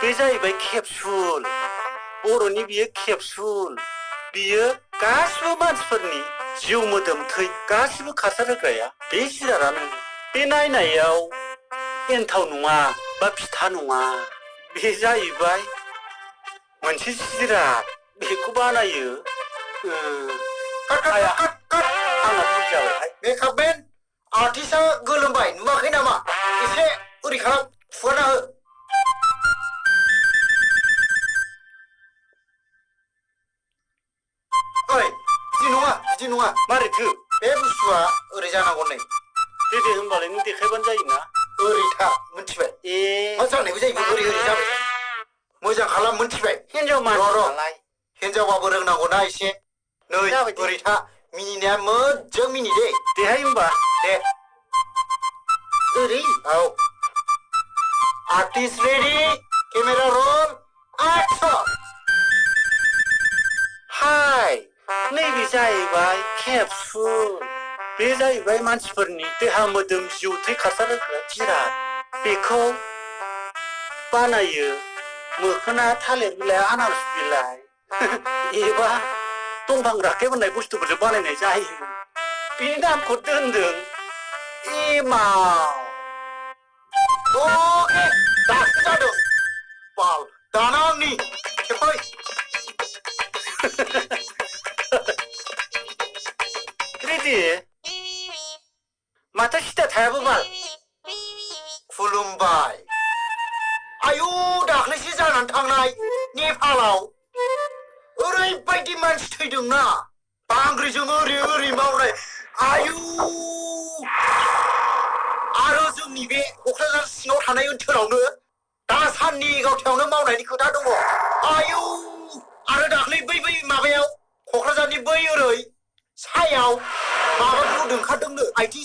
बे जाहैबाय केप्सुल बर'नि बियो केप्सुल बियो गासिबो मानसिफोरनि जिउ मोदोम थै गासिबो खारसार होग्राया बे जिरादानो बे नायनायाव एन्थाव नङा बा फिथा नङा बे जाहैबाय मोनसे जिराद बेखौ बानायो आंना भुल जाबायहाय मेकआपमेन आर्टिस्टआ गोलोमबाय नुवाखै नामा एसे ओरै खालाम फुगारना हो ओइ बिदि नङा मारैथो बे बुस्थुआ ओरै जानांगौ नै दे होनबालाय नों देखायबानो जायोना ओरै था मोनथिबाय मा जानायबो जायो ओरै जाबाय मोजां खालाम मोनथिबाय हिनजाव मानसिनालाय हिनजावबाबो रोंनांगौना एसे नै ओरै था मिनिनाया मोजां मिनि दे देहाय होमबा दे ओरै औ artist ready camera roll action हाय नैबे जाहैबाय केप्सुल बे जाहैबाय मानसिफोरनि देहा मोदोम जिउ थै खारसार होग्रा जिराद बेखौ बानायो मोखोना थालिर बिलाइ आनारस बिलाइ एबा दंफां राखेब होननाय बुस्थुफोरजों बानायनाय जायो बिनि नामखौ दोनदों एमाव अके दासो जादों बाल दाना आंनि खेबबाय रेडि माथो सिदा थायाबो बाल खुलुमबाय आयु दाख्लैसो जानानै थांनाय नेपालाव ओरैबायदि मानसि थैदोंना बांग्रिजों ओरै मावनाय आयु आरो जोंनि बे क'क्राझार सिङाव थानाय ओनसोलावनो दा साननि गावथायावनो मावनायनि खोथा दङ आयु आरो दाख्लै बै माबायाव क'क्राझारनि बै ओरै सायाव माबा ग्रुप ओंखारदोंनो आइथिं